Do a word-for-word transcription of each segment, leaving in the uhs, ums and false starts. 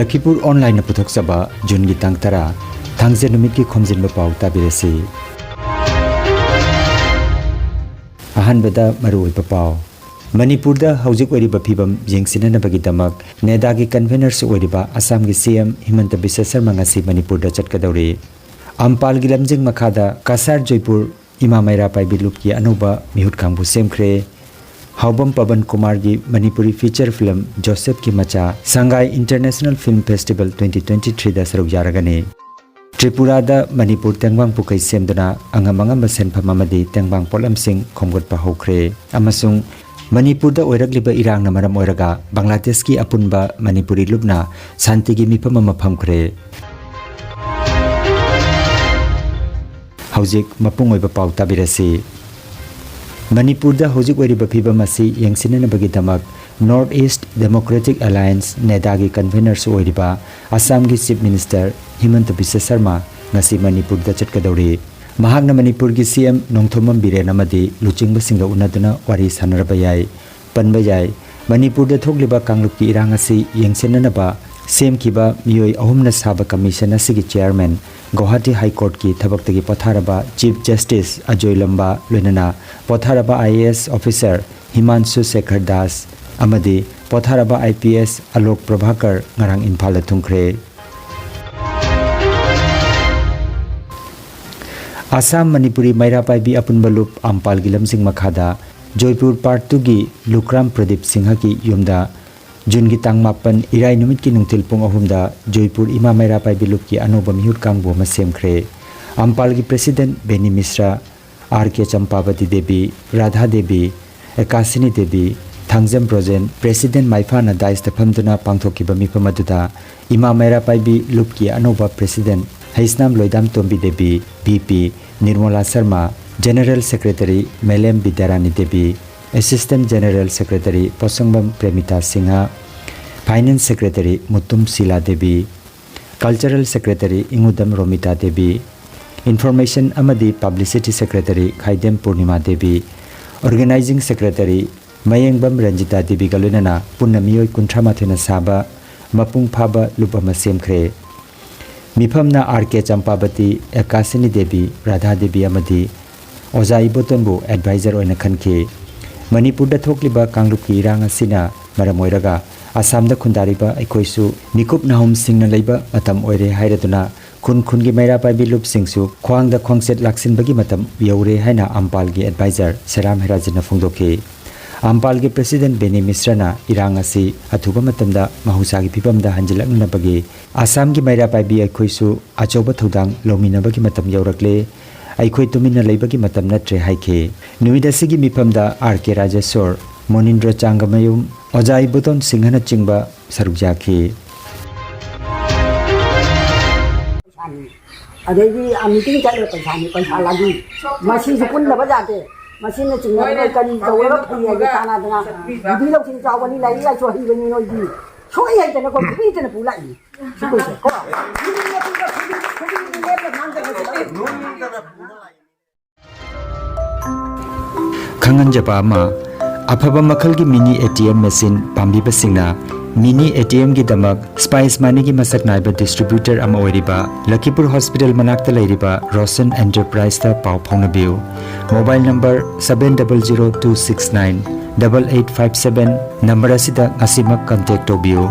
ꯂꯈꯤꯄꯨꯔ ꯑꯣꯟꯂꯥꯏꯟꯅ ꯄꯨꯊꯣꯛꯆꯕ ꯖꯨꯟꯒꯤ ꯇꯥꯡ ꯇꯔꯥ, ꯊꯥꯡꯖ ꯅꯨꯃꯤꯠꯀꯤ ꯈꯣꯝꯖꯤꯟꯕ ꯄꯥꯎ ꯇꯥꯕꯤꯔꯁꯤ꯫ ꯑꯍꯥꯟꯕꯗ ꯃꯔꯨꯑꯣꯏꯕ ꯄꯥꯎ꯫ ꯃꯅꯤꯄꯨꯔꯗ ꯍꯧꯖꯤꯛ ꯑꯣꯏꯔꯤꯕ ꯐꯤꯕꯝ ꯌꯦꯡꯁꯤꯟꯅꯅꯕꯒꯤꯗꯃꯛ ꯅꯦꯗꯥꯒꯤ ꯀꯟꯚꯦꯅꯔꯁꯨ ꯑꯣꯏꯔꯤꯕ ꯑꯁꯥꯝꯒꯤ ꯁꯤ ꯑꯦꯝ ꯍꯤꯃꯟꯇ ꯕꯤꯁ꯭ꯋ ꯁꯔꯃ ꯉꯁꯤ ꯃꯅꯤꯄꯨꯔꯗ ꯆꯠꯀꯗꯧꯔꯤ꯫ ꯑꯝꯄꯥꯜꯒꯤ ꯂꯝꯖꯤꯡ ꯃꯈꯥꯗ ꯀꯁꯥꯔ ꯖꯣꯏꯄꯨꯔ ꯏꯃꯥ ꯃꯩꯔꯥ ꯄꯥꯏꯕꯤ ꯂꯨꯞꯀꯤ ꯑꯅꯧꯕ ꯃꯤꯍꯨꯠ ꯀꯥꯡꯕꯨ ꯁꯦꯝꯈ꯭ꯔꯦ꯫ ꯍꯥꯎꯕꯝ ꯄꯕꯟ ꯀꯨꯃꯥꯔꯒꯤ ꯃꯅꯤꯄꯨꯔꯤ ꯐꯤꯆꯔ ꯐꯤꯂꯝ ꯖꯣꯁꯦꯐꯀꯤ ꯃꯆꯥ ꯁꯉꯥꯏ international film festival twenty twenty third ꯁꯔꯨꯛ ꯌꯥꯔꯒꯅꯤ꯫ ꯇ꯭ꯔꯤꯄꯨꯔꯥꯗ ꯃꯅꯤꯄꯨꯔ ꯇꯦꯡꯕꯥꯡ ꯄꯨꯈꯩ ꯁꯦꯝꯗꯨꯅ ꯑꯉꯝ ꯑꯉꯝꯕ ꯁꯦꯟꯐꯝ ꯑꯃꯗꯤ ꯇꯦꯡꯕꯥꯡ ꯄꯣꯠꯂꯝꯁꯤꯡ ꯈꯣꯝꯒꯠꯄ ꯍꯧꯈ꯭ꯔꯦ ꯑꯃꯁꯨꯡ ꯃꯅꯤꯄꯨꯔꯗ ꯑꯣꯏꯔꯛꯂꯤꯕ ꯏꯔꯥꯡꯅ ꯃꯔꯝ ꯑꯣꯏꯔꯒ ꯕꯪꯒ꯭ꯂꯥꯗꯦꯁꯀꯤ ꯑꯄꯨꯟꯕ ꯃꯅꯤꯄꯨꯔꯤ ꯂꯨꯞꯅ ꯁꯥꯟꯇꯤꯒꯤ ꯃꯤꯐꯝ ꯑꯃ ꯐꯝꯈ꯭ꯔꯦ꯫ ꯍꯧꯖꯤꯛ ꯃꯄꯨꯡ ꯑꯣꯏꯕ ꯄꯥꯎ ꯇꯥꯕꯤꯔꯁꯤ꯫ ꯃꯅꯤꯄꯨꯔꯗ ꯍꯧꯖꯤꯛ ꯑꯣꯏꯔꯤꯕ ꯐꯤꯕꯝ ꯑꯁꯤ ꯌꯦꯡꯁꯤꯟꯅꯅꯕꯒꯤꯗꯃꯛ ꯅꯣꯔꯠ ꯏꯁ꯭ꯠ ꯗꯦꯃꯣꯀ꯭ꯔꯦꯇꯤꯛ ꯑꯦꯂꯥꯌꯟꯁ, ꯅꯦꯗꯥꯒꯤ ꯀꯟꯚꯦꯅꯔꯁꯨ ꯑꯣꯏꯔꯤꯕ ꯑꯁꯥꯝꯒꯤ ꯆꯤꯐ ꯃꯤꯅꯤꯁꯇꯔ ꯍꯤꯃꯟꯇ ꯕꯤꯁ꯭ꯋ ꯁꯔꯃ ꯉꯁꯤ ꯃꯅꯤꯄꯨꯔꯗ ꯆꯠꯀꯗꯧꯔꯤ꯫ ꯃꯍꯥꯛꯅ ꯃꯅꯤꯄꯨꯔꯒꯤ ꯁꯤ ꯑꯦꯝ ꯅꯣꯡꯊꯣꯝꯕꯝ ꯕꯤꯔꯦꯟ ꯑꯃꯗꯤ ꯂꯨꯆꯤꯡꯕꯁꯤꯡꯒ ꯎꯅꯗꯨꯅ ꯋꯥꯔꯤ ꯁꯥꯟꯅꯔꯕ ꯌꯥꯏ꯫ ꯄꯟꯕ ꯌꯥꯏ, ꯃꯅꯤꯄꯨꯔꯗ ꯊꯣꯛꯂꯤꯕ ꯀꯥꯡꯂꯨꯞꯀꯤ ꯏꯔꯥꯡ ꯑꯁꯤ ꯌꯦꯡꯁꯤꯟꯅꯅꯕ ꯁꯦꯝꯈꯤꯕ ꯃꯤꯑꯣꯏ ꯑꯍꯨꯝꯅ ꯁꯥꯕ ꯀꯃꯤꯁꯟ ꯑꯁꯤꯒꯤ ꯆꯦꯌꯔꯃꯦꯟ ꯒꯧꯍꯥꯇꯤ ꯍꯥꯏ ꯀꯣꯔꯠꯀꯤ ꯊꯕꯛꯇꯒꯤ ꯄꯣꯊꯥꯔꯕ ꯆꯤꯐ ꯖꯁꯇꯤꯁ ꯑꯖꯣꯏ ꯂꯝꯕꯥ, ꯂꯣꯏꯅꯅ ꯄꯣꯊꯥꯔꯕ I A S officer Himanshu Shekhar Das ꯑꯃꯗꯤ ꯄꯣꯊꯥꯔꯕ I P S Alok Prabhakar ꯉꯔꯥꯡ ꯏꯝꯐꯥꯜꯗ ꯊꯨꯡꯈ꯭ꯔꯦ꯫ ꯑꯁꯥꯝ ꯃꯅꯤꯄꯨꯔꯤ ꯃꯩꯔꯥ ꯄꯥꯏꯕꯤ ꯑꯄꯨꯟꯕ ꯂꯨꯞ ꯑꯝꯄꯥꯜꯒꯤ ꯂꯝꯖꯤꯡ ꯃꯈꯥꯗ ꯖꯣꯏꯄꯨꯔ ꯄꯥꯔꯠ ꯇꯨꯒꯤ ꯂꯨꯈ꯭ꯔꯥꯝ ꯄ꯭ꯔꯗꯤꯞ ꯁꯤꯡꯍꯒꯤ ꯌꯨꯝꯗ ꯖꯨꯟꯒꯤ ꯇꯥꯡ ꯃꯥꯄꯟ, ꯏꯔꯥꯏ ꯅꯨꯃꯤꯠꯀꯤ ꯅꯨꯡꯊꯤꯜ ꯄꯨꯡ ꯑꯍꯨꯝꯗ ꯖꯣꯏꯄꯨꯔ ꯏꯃꯥ ꯃꯩꯔꯥ ꯄꯥꯏꯕꯤ ꯂꯨꯞꯀꯤ ꯑꯅꯧꯕ ꯃꯤꯍꯨꯠ ꯀꯥꯡꯕꯨ ꯑꯃ ꯁꯦꯝꯈ꯭ꯔꯦ꯫ ꯑꯝꯄꯥꯜꯒꯤ president Beni Mishra, R K Champabati Devi, Radha Devi, Ekashini Devi, Thangjam Brojen, president ꯃꯥꯏꯐꯥꯅ ꯗꯥꯏꯁꯇ ꯐꯝꯗꯨꯅ ꯄꯥꯡꯊꯣꯛꯈꯤꯕ ꯃꯤꯐꯝ ꯑꯗꯨꯗ ꯏꯃꯥ ꯃꯩꯔꯥ ꯄꯥꯏꯕꯤ ꯂꯨꯞꯀꯤ ꯑꯅꯧꯕ president Heisnam Loidamtombi Devi, V P, Nirmola Sharma, general secretary Melem Bidyarani Devi, assistant general secretary Potsangbam Premita Singha, finance secretary Mutum Sila Devi, cultural secretary Ingudam Romita Devi, information ꯑꯃꯗꯤ publicity secretary Khaidem Purnima Devi, organising secretary ꯃꯌꯦꯡꯕꯝ ꯔꯟꯖꯤꯇꯥ ꯗꯦꯕꯤꯒ ꯂꯣꯏꯅꯅ ꯄꯨꯟꯅ ꯃꯤꯑꯣꯏ ꯀꯨꯟꯊ꯭ꯔꯥ ꯃꯥꯊꯣꯏꯅ ꯁꯥꯕ ꯃꯄꯨꯡ ꯐꯥꯕ ꯂꯨꯞ ꯑꯃ ꯁꯦꯝꯈ꯭ꯔꯦ꯫ ꯃꯤꯐꯝꯅ ꯑꯥꯔ ꯀꯦ ꯆꯝꯄꯥꯕꯇꯤ, ꯑꯦꯀꯥꯁꯤꯅꯤ ꯗꯦꯕꯤ, ꯔꯥꯙꯥ ꯗꯦꯕꯤ ꯑꯃꯗꯤ ꯑꯣꯖꯥ ꯏꯕꯣꯇꯣꯟꯕꯨ ꯑꯦꯗꯚꯥꯏꯖꯔ ꯑꯣꯏꯅ ꯈꯟꯈꯤ꯫ ꯃꯅꯤꯄꯨꯔꯗ ꯊꯣꯛꯂꯤꯕ ꯀꯥꯡꯂꯨꯞꯀꯤ ꯏꯔꯥꯡ ꯑꯁꯤꯅ ꯃꯔꯝ ꯑꯣꯏꯔꯒ ꯑꯁꯥꯝꯗ ꯈꯨꯟꯗꯥꯔꯤꯕ ꯑꯩꯈꯣꯏꯁꯨ ꯃꯤꯀꯨꯞ ꯅꯥꯍꯨꯝꯁꯤꯡꯅ ꯂꯩꯕ ꯃꯇꯝ ꯑꯣꯏꯔꯦ ꯍꯥꯏꯔꯗꯨꯅ ꯈꯨꯟ ꯈꯨꯟꯒꯤ ꯃꯩꯔꯥ ꯄꯥꯏꯕꯤ ꯂꯨꯞꯁꯤꯡꯁꯨ ꯈ꯭ꯋꯥꯡꯗ ꯈ꯭ꯋꯥꯡꯆꯦꯠ ꯂꯥꯛꯁꯤꯟꯕꯒꯤ ꯃꯇꯝ ꯌꯧꯔꯦ ꯍꯥꯏꯅ ꯑꯝꯄꯥꯜꯒꯤ ꯑꯦꯗꯚꯥꯏꯖꯔ ꯁꯦꯔꯥꯝ ꯍꯦꯔꯥꯖꯟꯅ ꯐꯣꯡꯗꯣꯛꯈꯤ꯫ ꯑꯝꯄꯥꯜꯒꯤ ꯄ꯭ꯔꯦꯁꯤꯗꯦꯟꯠ ꯕꯦꯅꯤ ꯃꯤꯁ꯭ꯔꯅ ꯏꯔꯥꯡ ꯑꯁꯤ ꯑꯊꯨꯕ ꯃꯇꯝꯗ ꯃꯍꯧꯁꯥꯒꯤ ꯐꯤꯕꯝꯗ ꯍꯟꯖꯤꯜꯂꯛꯅꯅꯕꯒꯤ ꯑꯁꯥꯝꯒꯤ ꯃꯩꯔꯥ ꯄꯥꯏꯕꯤ ꯑꯩꯈꯣꯏꯁꯨ ꯑꯆꯧꯕ ꯊꯧꯗꯥꯡ ꯂꯧꯃꯤꯟꯅꯕꯒꯤ ꯃꯇꯝ ꯌꯧꯔꯛꯂꯦ꯫ ꯑꯩꯈꯣꯏ ꯇꯨꯃꯤꯟꯅ ꯂꯩꯕꯒꯤ ꯃꯇꯝ ꯅꯠꯇ꯭ꯔꯦ ꯍꯥꯏꯈꯤ꯫ ꯅꯨꯃꯤꯠ ꯑꯁꯤꯒꯤ ꯃꯤꯐꯝꯗ ꯑꯥꯔ ꯀꯦ ꯔꯥꯖꯦꯁꯣꯔ, ꯃꯣꯅꯤꯟꯗ꯭ꯔꯣ ꯆꯥꯡꯒꯃꯌꯨꯝ, ꯑꯣꯖꯥ ꯏꯕꯣꯇꯣꯟ ꯁꯤꯡꯍꯅꯆꯤꯡꯕ ꯁꯔꯨꯛ ꯌꯥꯈꯤ꯫ ꯑꯗꯩꯗꯤ ꯑ ꯃꯤꯇꯤꯡ ꯆꯠꯂꯦ, ꯄꯩꯁꯥꯅꯤ, ꯄꯩꯁꯥ ꯂꯥꯒꯤ꯫ ꯃꯁꯤꯁꯨ ꯄꯨꯟꯗꯕ ꯌꯥꯗꯦ꯫ ꯃꯁꯤꯅ ꯆꯤꯡꯅꯗꯅ ꯀꯔꯤ ꯇꯧꯔꯒ ꯐꯩ ꯍꯥꯏꯒꯦ ꯇꯥꯟꯅꯗꯅ꯫ ꯕꯨꯙꯤ ꯂꯧꯁꯤꯡ ꯆꯥꯎꯕꯅꯤ, ꯂꯥꯏꯔꯤꯛ ꯂꯥꯏꯁꯨ ꯍꯩꯕꯅꯤ ꯅꯣꯏꯗꯤ꯫ ꯁꯣꯏ ꯍꯩꯇꯅꯀꯣ ꯐꯨꯕꯤꯗꯅ ꯄꯨ ꯂꯥꯛꯏꯅꯤ꯫ ꯁꯤ ꯀꯨꯏꯁꯦ ꯀꯣ꯫ ꯈꯪꯍꯟꯖꯕ ꯑꯃ, ꯑꯐꯕ ꯃꯈꯜꯒꯤ mini A T M machine ꯄꯥꯝꯕꯤꯕꯁꯤꯡꯅ ꯃꯤꯅꯤ ꯑꯦ ꯇꯤ ꯑꯦꯝꯒꯤꯗꯃꯛ ꯁ꯭ꯄꯥꯏꯁ ꯃꯅꯤꯒꯤ ꯃꯁꯛ ꯅꯥꯏꯕ ꯗꯤꯁꯇ꯭ꯔꯤꯕ꯭ꯌꯨꯇꯔ ꯑꯃ ꯑꯣꯏꯔꯤꯕ ꯂꯈꯤꯄꯨꯔ ꯍꯣꯁꯄꯤꯇꯥꯜ ꯃꯅꯥꯛꯇ ꯂꯩꯔꯤꯕ ꯔꯣꯁꯟ ꯑꯦꯟꯇꯔꯄ꯭ꯔꯥꯏꯖꯇ ꯄꯥꯎ ꯐꯥꯎꯅꯕꯤꯌꯨ꯫ Mobile number seven double zero two six nine double eight five seven number ꯑꯁꯤꯗ ꯉꯁꯤꯃꯛ ꯀꯟꯇꯦꯛ ꯇꯧꯕꯤꯌꯨ꯫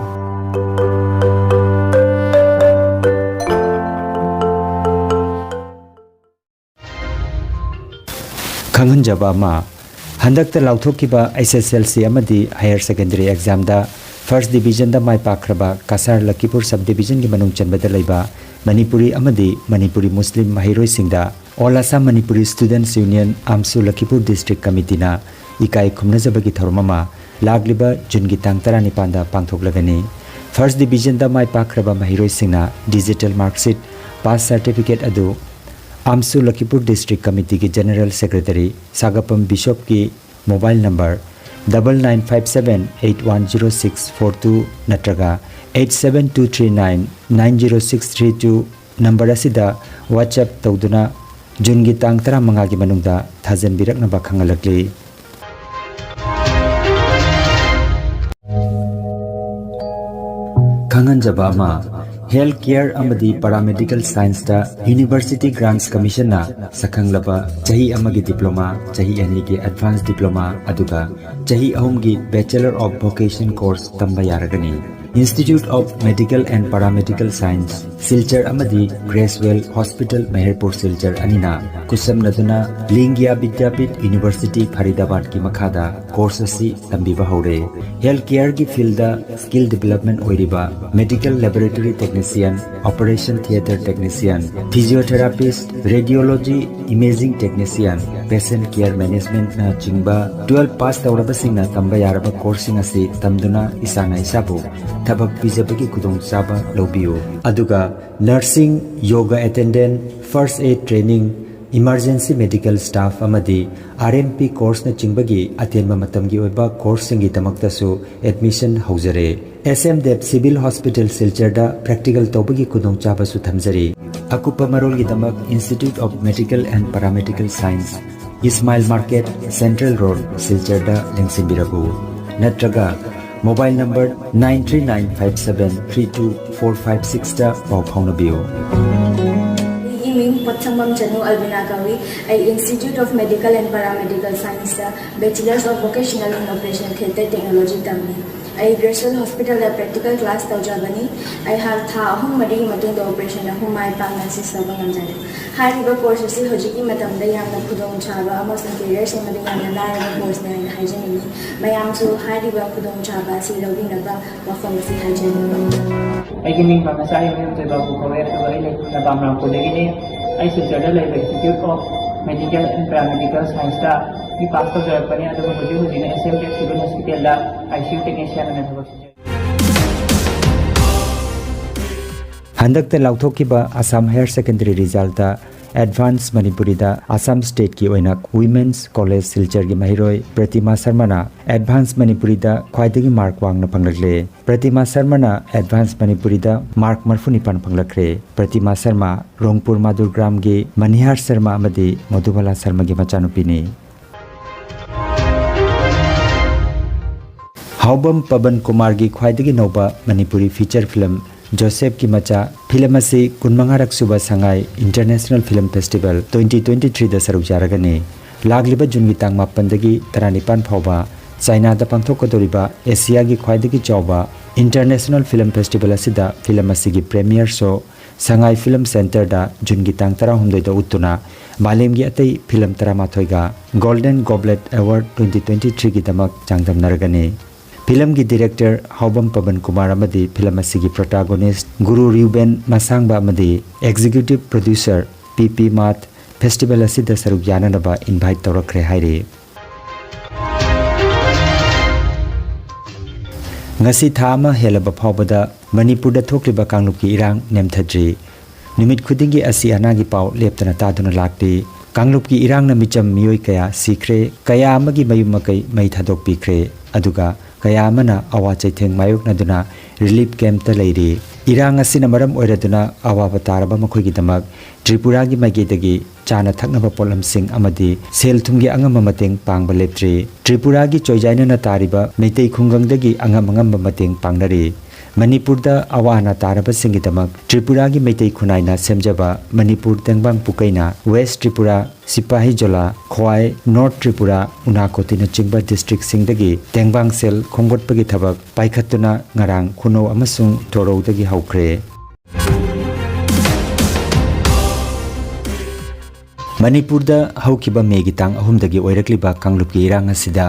ꯈꯪꯍꯟꯖꯕ ꯑꯃ, ꯍꯟꯗꯛꯇ ꯂꯥꯎꯊꯣꯛꯈꯤꯕ ꯑꯩꯆ ꯑꯦꯁ ꯑꯦꯜ ꯁꯤ ꯑꯃꯗꯤ ꯍꯥꯌꯔ ꯁꯦꯀꯦꯟꯗꯔꯤ ꯑꯦꯛꯖꯥꯝꯗ ꯐꯥꯔꯁ ꯗꯤꯕꯤꯖꯟꯗ ꯃꯥꯏ ꯄꯥꯛꯈ꯭ꯔꯕ ꯀꯁꯥꯔ ꯂꯈꯤꯄꯨꯔ ꯁꯕ ꯗꯤꯕꯤꯖꯟꯒꯤ ꯃꯅꯨꯡ ꯆꯟꯕꯗ ꯂꯩꯕ ꯃꯅꯤꯄꯨꯔꯤ ꯑꯃꯗꯤ ꯃꯅꯤꯄꯨꯔꯤ ꯃꯨꯁꯂꯤꯝ ꯃꯍꯩꯔꯣꯏꯁꯤꯡꯗ All Assam Manipuri Students Union, AMSU Lakhipur district ꯀꯃꯤꯇꯤꯅ ꯏꯀꯥꯏ ꯈꯨꯝꯅꯖꯕꯒꯤ ꯊꯧꯔꯝ ꯑꯃ ꯂꯥꯛꯂꯤꯕ ꯖꯨꯟꯒꯤ ꯇꯥꯡ ꯇꯔꯥꯅꯤꯄꯥꯟꯗ ꯄꯥꯡꯊꯣꯛꯂꯒꯅꯤ꯫ ꯐꯥꯔꯁ ꯗꯤꯕꯤꯖꯟꯗ ꯃꯥꯏ ꯄꯥꯛꯈ꯭ꯔꯕ ꯃꯍꯩꯔꯣꯏꯁꯤꯡꯅ ꯗꯤꯖꯤꯇꯦꯜ ꯃꯥꯔꯛꯁꯤꯠ, ꯄꯥꯁ ꯁꯥꯔꯇꯤꯐꯤꯀꯦꯠ ꯑꯗꯨ ꯑꯥꯝꯁꯨ ꯂꯈꯤꯄꯨꯔ ꯗꯤꯁꯇ꯭ꯔꯤꯛ ꯀꯃꯤꯇꯤꯒꯤ ꯖꯦꯅꯔꯦꯜ ꯁꯦꯀ꯭ꯔꯦꯇꯔꯤ ꯁꯥꯒꯄꯝ ꯕꯤꯁꯣꯞꯀꯤ mobile number double nine five seven eight one zero six four two ꯅꯠꯇ꯭ꯔꯒ eight seven two three nine nine zero six three two number ꯑꯁꯤꯗ WhatsApp ꯇꯧꯗꯨꯅ ꯖꯨꯟꯒꯤ ꯇꯥꯡ ꯇꯔꯥꯃꯉꯥꯒꯤ ꯃꯅꯨꯡꯗ ꯊꯥꯖꯤꯟꯕꯤꯔꯛꯅꯕ ꯈꯪꯍꯜꯂꯛꯂꯤ꯫ ꯈꯪꯍꯟꯖꯕ ꯑꯃ, ꯍꯦꯜꯊ ꯀꯦꯌꯔ ꯑꯃꯗꯤ ꯄꯦꯔꯥꯃꯦꯗꯤꯀꯦꯜ ꯁꯥꯏꯟꯁꯇ ꯌꯨꯅꯤꯚꯔꯁꯤꯇꯤ ꯒ꯭ꯔꯥꯟꯠꯁ ꯀꯃꯤꯁꯟꯅ ꯁꯛꯈꯪꯂꯕ ꯆꯍꯤ ꯑꯃꯒꯤ ꯗꯤꯄ꯭ꯂꯣꯃꯥ, ꯆꯍꯤ ꯑꯅꯤꯒꯤ ꯑꯦꯗꯚꯥꯟꯁ ꯗꯤꯄ꯭ꯂꯣꯃꯥ, ꯑꯗꯨꯒ ꯆꯍꯤ ꯑꯍꯨꯝꯒꯤ Bachelor of Vocation course ꯇꯝꯕ ꯌꯥꯔꯒꯅꯤ꯫ Institute of Medical and Paramedical Science, Silchar ꯑꯃꯗꯤ ꯒ꯭ꯔꯦꯁꯋꯦꯜ ꯍꯣꯁꯄꯤꯇꯥꯜ, ꯃꯦꯍꯔꯄꯨꯔ, ꯁꯤꯜꯆꯔ ꯑꯅꯤꯅ ꯈꯨꯠꯁꯝꯅꯗꯨꯅ ꯂꯤꯡꯒꯤꯌꯥ ꯕꯤꯗ꯭ꯌꯥꯄꯤꯊ ꯌꯨꯅꯤꯚꯔꯁꯤꯇꯤ ꯐꯔꯤꯗꯥꯕꯥꯗꯀꯤ ꯃꯈꯥꯗ ꯀꯣꯔꯁ ꯑꯁꯤ ꯇꯝꯕꯤꯕ ꯍꯧꯔꯦ꯫ ꯍꯦꯜꯊ ꯀꯦꯌꯔꯒꯤ ꯐꯤꯜꯗ ꯁ꯭ꯀꯤꯜ ꯗꯤꯕꯦꯂꯞꯃꯦꯟ ꯑꯣꯏꯔꯤꯕ medical laboratory technician, operation theatre technician, physiotherapist, radiology, imaging technician, patient care ꯃꯦꯅꯦꯖꯃꯦꯟꯠꯅꯆꯤꯡꯕ ꯇꯨꯋꯦꯜꯐ ꯄꯥꯁ ꯇꯧꯔꯕꯁꯤꯡꯅ ꯇꯝꯕ ꯌꯥꯔꯕ ꯀꯣꯔꯁꯁꯤꯡ ꯑꯁꯤ ꯇꯝꯗꯨꯅ ꯏꯁꯥꯅ ꯏꯁꯥꯕꯨ ꯊꯕꯛ ꯄꯤꯖꯕꯒꯤ ꯈꯨꯗꯣꯡꯆꯥꯕ ꯂꯧꯕꯤꯌꯨ꯫ ꯑꯗꯨꯒ nursing, yoga attendant, first aid training, emergency medical staff ꯑꯃꯗꯤ ꯑꯥꯔ ꯑꯦꯝ ꯄꯤ ꯀꯣꯔꯁꯅꯆꯤꯡꯕꯒꯤ ꯑꯇꯦꯟꯕ ꯃꯇꯝꯒꯤ ꯑꯣꯏꯕ ꯀꯣꯔꯁꯁꯤꯡꯒꯤꯗꯃꯛꯇꯁꯨ ꯑꯦꯗꯃꯤꯁꯟ ꯍꯧꯖꯔꯦ꯫ S M Dev civil hospital, ꯁꯤꯜꯆꯔꯗ ꯄ꯭ꯔꯦꯛꯇꯤꯀꯦꯜ ꯇꯧꯕꯒꯤ ꯈꯨꯗꯣꯡꯆꯥꯕꯁꯨ ꯊꯝꯖꯔꯤ꯫ ꯑꯀꯨꯞꯄ ꯃꯔꯣꯜꯒꯤꯗꯃꯛ Institute of Medical and Paramedical Science, Ismail market, central road, ꯁꯤꯜꯆꯔꯗ ꯂꯦꯡꯁꯤꯟꯕꯤꯔꯛꯎ, ꯅꯠꯇ꯭ꯔꯒ mobile number nine three nine five seven three two four five sixꯇ ꯄꯥꯎ ꯐꯥꯎꯅꯕꯤꯌꯨ꯫ ꯑꯩꯒꯤ ꯃꯤꯡ ꯄꯣꯠꯁꯪꯕꯝ ꯆꯅꯨ ꯑꯜꯕꯤꯅꯥ ꯀꯧꯏ꯫ ꯑꯩ Institute of Medical and Paramedical Scienceꯇ Bachelors of Vocational in Operation Theatre Technology ꯇꯝꯃꯤ꯫ ꯑꯩ ꯒ꯭ꯔꯦꯁꯋꯦꯜ ꯍꯣꯁꯄꯤꯇꯥꯜꯗ ꯄ꯭ꯔꯦꯛꯇꯤꯀꯦꯜ ꯀ꯭ꯂꯥꯁ ꯇꯧꯖꯕꯅꯤ꯫ ꯑꯩꯍꯥꯛ ꯊꯥ ꯑꯍꯨꯝ ꯃꯔꯤꯒꯤ ꯃꯇꯨꯡꯗ ꯑꯣꯄꯔꯦꯁꯟ ꯑꯍꯨꯝ ꯃꯥꯏ ꯄꯥꯛꯅ ꯁꯤꯁ ꯇꯧꯕ ꯉꯝꯖꯔꯦ꯫ ꯍꯥꯏꯔꯤꯕ ꯀꯣꯔꯁ ꯑꯁꯤ ꯍꯧꯖꯤꯛꯀꯤ ꯃꯇꯝꯗ ꯌꯥꯝꯅ ꯈꯨꯗꯣꯡꯆꯥꯕ ꯑꯃꯁꯨꯡ ꯀꯦꯔꯤꯌꯔ ꯁꯦꯝꯕꯗ ꯌꯥꯝꯅ ꯂꯥꯏꯔꯕ ꯀꯣꯔꯁꯅꯤ ꯍꯥꯏꯅ ꯍꯥꯏꯖꯅꯤꯡꯏ꯫ ꯃꯌꯥꯝꯁꯨ ꯍꯥꯏꯔꯤꯕ ꯈꯨꯗꯣꯡꯆꯥꯕ ꯑꯁꯤ ꯂꯧꯕꯤꯅꯕ ꯋꯥꯐꯝ ꯑꯁꯤ ꯍꯥꯏꯖꯔꯤ꯫ ꯑꯩꯒꯤ ꯃꯤꯡ ꯄꯥꯝꯅꯁꯥ ꯌꯨꯝꯍꯦꯝ ꯊꯣꯏꯕꯥꯕꯨ ꯀꯧꯋꯦ, ꯑꯗꯨꯒ ꯑꯩ ꯂꯩꯐꯝꯅ ꯕꯥꯝꯔꯥꯝꯄꯨꯔꯗꯒꯤꯅꯤ꯫ ꯑꯩ ꯁꯤꯜꯆꯔꯗ ꯂꯩꯕ Institute of Medical and Paramedical Scienceꯇ ꯕꯤ ꯄꯥꯁ ꯇꯧꯖꯔꯛꯄꯅꯤ, ꯑꯗꯨꯒ ꯍꯧꯖꯤꯛ ꯍꯧꯖꯤꯛꯅ ꯑꯦꯁ ꯑꯦꯝ ꯗꯦꯕ ꯁꯤꯚꯤꯜ ꯍꯣꯁꯄꯤꯇꯥꯜꯗ ꯑꯥꯏ ꯁꯤ ꯌꯨ ꯇꯦꯛꯅꯤꯁꯤꯌꯟ ꯑꯣꯏꯅ ꯊꯕꯛ ꯁꯨꯖꯔꯤ꯫ ꯍꯟꯗꯛꯇ ꯂꯥꯎꯊꯣꯛꯈꯤꯕ Assam higher secondary result advance ꯃꯅꯤꯄꯨꯔꯤꯗ ꯑꯁꯥꯝ ꯁ꯭ꯇꯦꯠꯀꯤ ꯑꯣꯏꯅ ꯋꯤꯃꯦꯟꯁ ꯀꯣꯂꯦꯖ ꯁꯤꯜꯆꯔꯒꯤ ꯃꯍꯩꯔꯣꯏ ꯄ꯭ꯔꯇꯤꯃꯥ ꯁꯔꯃꯅ ꯑꯦꯗꯚꯥꯟꯁ ꯃꯅꯤꯄꯨꯔꯤꯗ ꯈ꯭ꯋꯥꯏꯗꯒꯤ ꯃꯥꯔꯛ ꯋꯥꯡꯅ ꯐꯪꯂꯛꯂꯦ꯫ ꯄ꯭ꯔꯇꯤꯃꯥ ꯁꯔꯃꯅ ꯑꯦꯗꯚꯥꯟꯁ ꯃꯅꯤꯄꯨꯔꯤꯗ ꯃꯥꯔꯛ ꯃꯔꯤꯐꯨ ꯅꯤꯄꯥꯟ ꯐꯪꯂꯛꯈ꯭ꯔꯦ꯫ ꯄ꯭ꯔꯇꯤꯃꯥ ꯁꯔꯃ ꯔꯣꯡꯄꯨꯔ ꯃꯥꯗꯨꯔꯒ꯭ꯔꯥꯝꯒꯤ ꯃꯅꯤꯍꯥꯔ ꯁꯔꯃ ꯑꯃꯗꯤ ꯃꯙꯨꯕꯥꯂꯥ ꯁꯔꯃꯒꯤ ꯃꯆꯥꯅꯨꯄꯤꯅꯤ꯫ ꯍꯥꯎꯕꯝ ꯄꯕꯟ ꯀꯨꯃꯥꯔꯒꯤ ꯈ꯭ꯋꯥꯏꯗꯒꯤ ꯅꯧꯕ ꯃꯅꯤꯄꯨꯔꯤ feature film ꯖꯣꯁꯦꯐꯀꯤ ꯃꯆꯥ film ꯑꯁꯤ ꯀꯨꯟꯃꯉꯥꯔꯛ ꯁꯨꯕ ꯁꯉꯥꯏ International Film Festival twenty twenty three ꯗ ꯁꯔꯨꯛ ꯌꯥꯔꯒꯅꯤ꯫ ꯂꯥꯛꯂꯤꯕ ꯖꯨꯟꯒꯤ ꯇꯥꯡ ꯃꯥꯄꯟꯗꯒꯤ ꯇꯔꯥꯅꯤꯄꯥꯟ ꯐꯥꯎꯕ ꯆꯥꯏꯅꯥꯗ ꯄꯥꯡꯊꯣꯛꯀꯗꯧꯔꯤꯕ ꯑꯦꯁꯤꯌꯥꯒꯤ ꯈ꯭ꯋꯥꯏꯗꯒꯤ ꯆꯥꯎꯕ International Film Festival ꯑꯁꯤꯗ film ꯑꯁꯤꯒꯤ premiere show ꯁꯉꯥꯏ Film Centre ꯗ ꯖꯨꯟꯒꯤ ꯇꯥꯡ ꯇꯔꯥꯍꯨꯝꯗꯣꯏꯗ ꯎꯠꯇꯨꯅ ꯃꯥꯂꯦꯝꯒꯤ ꯑꯇꯩ film ꯇꯔꯥꯃꯥꯊꯣꯏꯒ Golden Goblet Award twenty twenty three ꯒꯤꯗꯃꯛ ꯆꯥꯡꯗꯝꯅꯔꯒꯅꯤ꯫ Film ꯒꯤ director ꯍꯥꯎꯕꯝ ꯄꯕꯟ ꯀꯨꯃꯥꯔ ꯑꯃꯗꯤ film ꯑꯁꯤꯒꯤ protagonist ꯒꯨꯔꯨ ꯔ꯭ꯌꯨꯕꯦꯟ ꯃꯁꯥꯡꯕ ꯑꯃꯗꯤ executive producer ꯄꯤ ꯄꯤ ꯃꯥꯊ festival ꯑꯁꯤꯗ ꯁꯔꯨꯛ ꯌꯥꯅꯅꯕ invite ꯇꯧꯔꯛꯈ꯭ꯔꯦ ꯍꯥꯏꯔꯤ꯫ ꯉꯁꯤ ꯊꯥ ꯑꯃ ꯍꯦꯜꯂꯕ ꯐꯥꯎꯕꯗ ꯃꯅꯤꯄꯨꯔꯗ ꯊꯣꯛꯂꯤꯕ ꯀꯥꯡꯂꯨꯞꯀꯤ ꯏꯔꯥꯡ ꯅꯦꯝꯊꯗ꯭ꯔꯤ꯫ ꯅꯨꯃꯤꯠ ꯈꯨꯗꯤꯡꯒꯤ ꯑꯁꯤ ꯑꯅꯥꯒꯤ ꯄꯥꯎ ꯂꯦꯞꯇꯅ ꯇꯥꯗꯨꯅ ꯂꯥꯛꯂꯤ꯫ ꯀꯥꯡꯂꯨꯞꯀꯤ ꯏꯔꯥꯡꯅ ꯃꯤꯆꯝ ꯃꯤꯑꯣꯏ ꯀꯌꯥ ꯁꯤꯈ꯭ꯔꯦ, ꯀꯌꯥ ꯑꯃꯒꯤ ꯃꯌꯨꯝ ꯃꯀꯩ ꯃꯩ ꯊꯥꯗꯣꯛꯄꯤꯈ꯭ꯔꯦ, ꯑꯗꯨꯒ ꯀꯌꯥ ꯑꯃꯅ ꯑꯋꯥ ꯆꯩꯊꯦꯡ ꯃꯥꯌꯣꯛꯅꯗꯨꯅ relief camp ꯇ ꯂꯩꯔꯤ꯫ ꯏꯔꯥꯡ ꯑꯁꯤꯅ ꯃꯔꯝ ꯑꯣꯏꯔꯗꯨꯅ ꯑꯋꯥꯕ ꯇꯥꯔꯕ ꯃꯈꯣꯏꯒꯤꯗꯃꯛ ꯇ꯭ꯔꯤꯄꯨꯔꯥꯒꯤ ꯃꯥꯏꯀꯩꯗꯒꯤ ꯆꯥꯅ ꯊꯛꯅꯕ ꯄꯣꯠꯂꯝꯁꯤꯡ ꯑꯃꯗꯤ ꯁꯦꯜ ꯊꯨꯝꯒꯤ ꯑꯉꯝꯕ ꯃꯇꯦꯡ ꯄꯥꯡꯕ ꯂꯦꯞꯇ꯭ꯔꯤ꯫ ꯇ꯭ꯔꯤꯄꯨꯔꯥꯒꯤ ꯆꯣꯏꯖꯥꯏꯅꯅ ꯇꯥꯔꯤꯕ ꯃꯩꯇꯩ ꯈꯨꯡꯒꯪꯗꯒꯤ ꯑꯉꯝ ꯑꯉꯝꯕ ꯃꯇꯦꯡ ꯄꯥꯡꯅꯔꯤ꯫ ꯃꯅꯤꯄꯨꯔꯗ ꯑꯋꯥ ꯑꯅꯥ ꯇꯥꯔꯕꯁꯤꯡꯒꯤꯗꯃꯛ ꯇ꯭ꯔꯤꯄꯨꯔꯥꯒꯤ ꯃꯩꯇꯩ ꯈꯨꯟꯅꯥꯏꯅ ꯁꯦꯝꯖꯕ ꯃꯅꯤꯄꯨꯔ ꯇꯦꯡꯕꯥꯡ ꯄꯨꯀꯩꯅ West Tripura, ꯁꯤꯄꯥꯍꯤ ꯖꯣꯂꯥ, ꯈ꯭ꯋꯥꯏ, North Tripura, ꯎꯅꯥꯀꯣꯇꯤꯅꯆꯤꯡꯕ district ꯁꯤꯡꯗꯒꯤ ꯇꯦꯡꯕꯥꯡ ꯁꯦꯜ ꯈꯣꯝꯒꯠꯄꯒꯤ ꯊꯕꯛ ꯄꯥꯏꯈꯠꯇꯨꯅ ꯉꯔꯥꯡ ꯈꯨꯅꯧ ꯑꯃꯁꯨꯡ ꯇꯣꯔꯧꯗꯒꯤ ꯍꯧꯈ꯭ꯔꯦ꯫ ꯃꯅꯤꯄꯨꯔꯗ ꯍꯧꯈꯤꯕ ꯃꯦꯒꯤ ꯇꯥꯡ ꯑꯍꯨꯝꯗꯒꯤ ꯑꯣꯏꯔꯛꯂꯤꯕ ꯀꯥꯡꯂꯨꯞꯀꯤ ꯏꯔꯥꯡ ꯑꯁꯤꯗ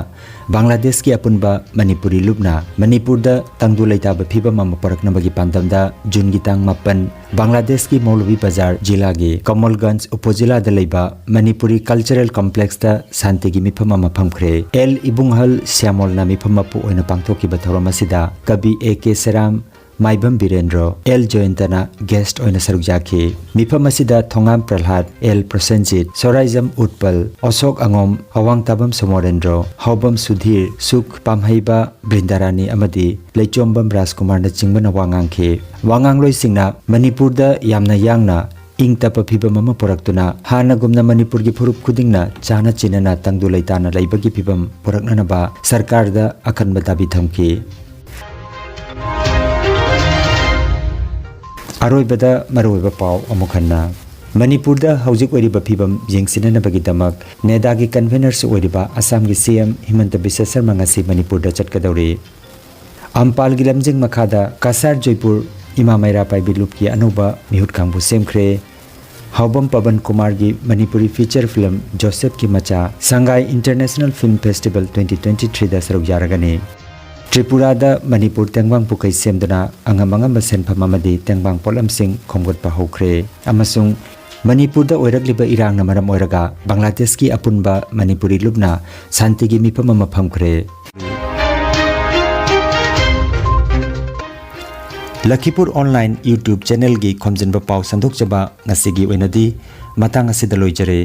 ꯕꯪꯒ꯭ꯂꯥꯗꯦꯁꯀꯤ ꯑꯄꯨꯟꯕ ꯃꯅꯤꯄꯨꯔꯤ ꯂꯨꯞꯅ ꯃꯅꯤꯄꯨꯔꯗ ꯇꯪꯗꯨ ꯂꯩꯇꯥꯕ ꯐꯤꯕꯝ ꯑꯃ ꯄꯨꯔꯛꯅꯕꯒꯤ ꯄꯥꯟꯗꯝꯗ ꯖꯨꯟꯒꯤ ꯇꯥꯡ ꯃꯥꯄꯟ ꯕꯪꯒ꯭ꯂꯥꯗꯦꯁꯀꯤ ꯃꯧꯂꯚꯤ ꯕꯖꯥꯔ ꯖꯤꯂꯥꯒꯤ ꯀꯃꯜꯒꯟꯖ ꯎꯄꯖꯤꯂꯥꯗ ꯂꯩꯕ ꯃꯅꯤꯄꯨꯔꯤ cultural complex ꯇ ꯁꯥꯟꯇꯤꯒꯤ ꯃꯤꯐꯝ ꯑꯃ ꯐꯝꯈ꯭ꯔꯦ꯫ ꯑꯦꯜ ꯏꯕꯨꯡꯍꯜ ꯁ꯭ꯌꯥꯃꯣꯜꯅ ꯃꯤꯐꯝ ꯃꯄꯨ ꯑꯣꯏꯅ ꯄꯥꯡꯊꯣꯛꯈꯤꯕ ꯊꯧꯔꯝ ꯑꯁꯤꯗ ꯀꯕꯤ A K ꯁꯦꯔꯥꯝ, Maibam ꯕꯤꯔꯦꯟꯗ꯭ꯔꯣ, L ꯖꯌꯟꯇꯅ guest ꯑꯣꯏꯅ ꯁꯔꯨꯛ ꯌꯥꯈꯤ꯫ ꯃꯤꯐꯝ ꯑꯁꯤꯗ ꯊꯣꯉꯥꯝ ꯄ꯭ꯔꯍ꯭ꯂꯥꯗ, ꯑꯦꯜ ꯄ꯭ꯔꯣꯁꯦꯟꯖꯤꯠ, ꯁꯣꯔꯥꯏꯖꯝ ꯎꯠꯄꯜ, ꯑꯁꯣꯛ ꯑꯉꯣꯝ, ꯑꯋꯥꯡ ꯇꯥꯕꯝ ꯁꯣꯃꯣꯔꯦꯟꯗ꯭ꯔꯣ, ꯍꯥꯎꯕꯝ ꯁꯨꯙꯤꯔ, ꯁꯨꯈ ꯄꯥꯝꯍꯩꯕ ꯕ꯭ꯔꯤꯟꯗꯥꯔꯥꯅꯤ ꯑꯃꯗꯤ ꯂꯩꯆꯣꯝꯕꯝ ꯔꯥꯖꯀꯨꯃꯥꯔꯅꯆꯤꯡꯕꯅ ꯋꯥ ꯉꯥꯡꯈꯤ꯫ ꯋꯥ ꯉꯥꯡꯂꯣꯏꯁꯤꯡꯅ ꯃꯅꯤꯄꯨꯔꯗ ꯌꯥꯝꯅ ꯌꯥꯡꯅ ꯏꯪ ꯇꯞꯄ ꯐꯤꯕꯝ ꯑꯃ ꯄꯨꯔꯛꯇꯨꯅ ꯍꯥꯟꯅꯒꯨꯝꯅ ꯃꯅꯤꯄꯨꯔꯒꯤ ꯐꯨꯔꯨꯞ ꯈꯨꯗꯤꯡꯅ ꯆꯥꯅ ꯆꯤꯟꯅꯅ ꯇꯪꯗꯨ ꯂꯩꯇꯥꯅ ꯂꯩꯕꯒꯤ ꯐꯤꯕꯝ ꯄꯨꯔꯛꯅꯅꯕ ꯁꯔꯀꯥꯔꯗ ꯑꯀꯟꯕ ꯗꯥꯕꯤ ꯊꯝꯈꯤ꯫ ꯑꯔꯣꯏꯕꯗ ꯃꯔꯨꯑꯣꯏꯕ ꯄꯥꯎ ꯑꯃꯨꯛ ꯍꯟꯅ꯫ ꯃꯅꯤꯄꯨꯔꯗ ꯍꯧꯖꯤꯛ ꯑꯣꯏꯔꯤꯕ ꯐꯤꯕꯝ ꯌꯦꯡꯁꯤꯟꯅꯅꯕꯒꯤꯗꯃꯛ ꯅꯦꯗꯥꯒꯤ ꯀꯟꯚꯦꯅꯔꯁꯨ ꯑꯣꯏꯔꯤꯕ ꯑꯁꯥꯝꯒꯤ ꯁꯤ ꯑꯦꯝ ꯍꯤꯃꯟꯇ ꯕꯤꯁ꯭ꯋ ꯁꯔꯃ ꯉꯁꯤ ꯃꯅꯤꯄꯨꯔꯗ ꯆꯠꯀꯗꯧꯔꯤ꯫ ꯑꯝꯄꯥꯜꯒꯤ ꯂꯝꯖꯤꯡ ꯃꯈꯥꯗ ꯀꯁꯥꯔ ꯖꯣꯏꯄꯨꯔ ꯏꯃꯥ ꯃꯩꯔꯥ ꯄꯥꯏꯕꯤ ꯂꯨꯞꯀꯤ ꯑꯅꯧꯕ ꯃꯤꯍꯨꯠ ꯀꯥꯡꯕꯨ ꯁꯦꯝꯈ꯭ꯔꯦ꯫ ꯍꯥꯎꯕꯝ ꯄꯕꯟ ꯀꯨꯃꯥꯔꯒꯤ ꯃꯅꯤꯄꯨꯔꯤ ꯐꯤꯆꯔ ꯐꯤꯂꯝ ꯖꯣꯁꯦꯐꯀꯤ ꯃꯆꯥ ꯁꯉꯥꯏ international film festival twenty twenty third ꯁꯔꯨꯛ ꯌꯥꯔꯒꯅꯤ꯫ ꯇ꯭ꯔꯤꯄꯨꯔꯥꯗ ꯃꯅꯤꯄꯨꯔ ꯇꯦꯡꯕꯥꯡ ꯄꯨꯈꯩ ꯁꯦꯝꯗꯨꯅ ꯑꯉꯝ ꯑꯉꯝꯕ ꯁꯦꯟꯐꯝ ꯑꯃꯗꯤ ꯇꯦꯡꯕꯥꯡ ꯄꯣꯠꯂꯝꯁꯤꯡ ꯈꯣꯝꯒꯠꯄ ꯍꯧꯈ꯭ꯔꯦ ꯑꯃꯁꯨꯡ ꯃꯅꯤꯄꯨꯔꯗ ꯑꯣꯏꯔꯛꯂꯤꯕ ꯏꯔꯥꯡꯅ ꯃꯔꯝ ꯑꯣꯏꯔꯒ ꯕꯪꯒ꯭ꯂꯥꯗꯦꯁꯀꯤ ꯑꯄꯨꯟꯕ ꯃꯅꯤꯄꯨꯔꯤ ꯂꯨꯞꯅ ꯁꯥꯟꯇꯤꯒꯤ ꯃꯤꯐꯝ ꯑꯃ ꯐꯝꯈ꯭ꯔꯦ꯫ ꯂꯈꯤꯄꯨꯔ ꯑꯣꯟꯂꯥꯏꯟ YouTube ꯆꯦꯅꯦꯜꯒꯤ ꯈꯣꯝꯖꯤꯟꯕ ꯄꯥꯎ ꯁꯟꯗꯣꯛꯆꯕ ꯉꯁꯤꯒꯤ ꯑꯣꯏꯅꯗꯤ ꯃꯇꯥꯡ ꯑꯁꯤꯗ ꯂꯣꯏꯖꯔꯦ꯫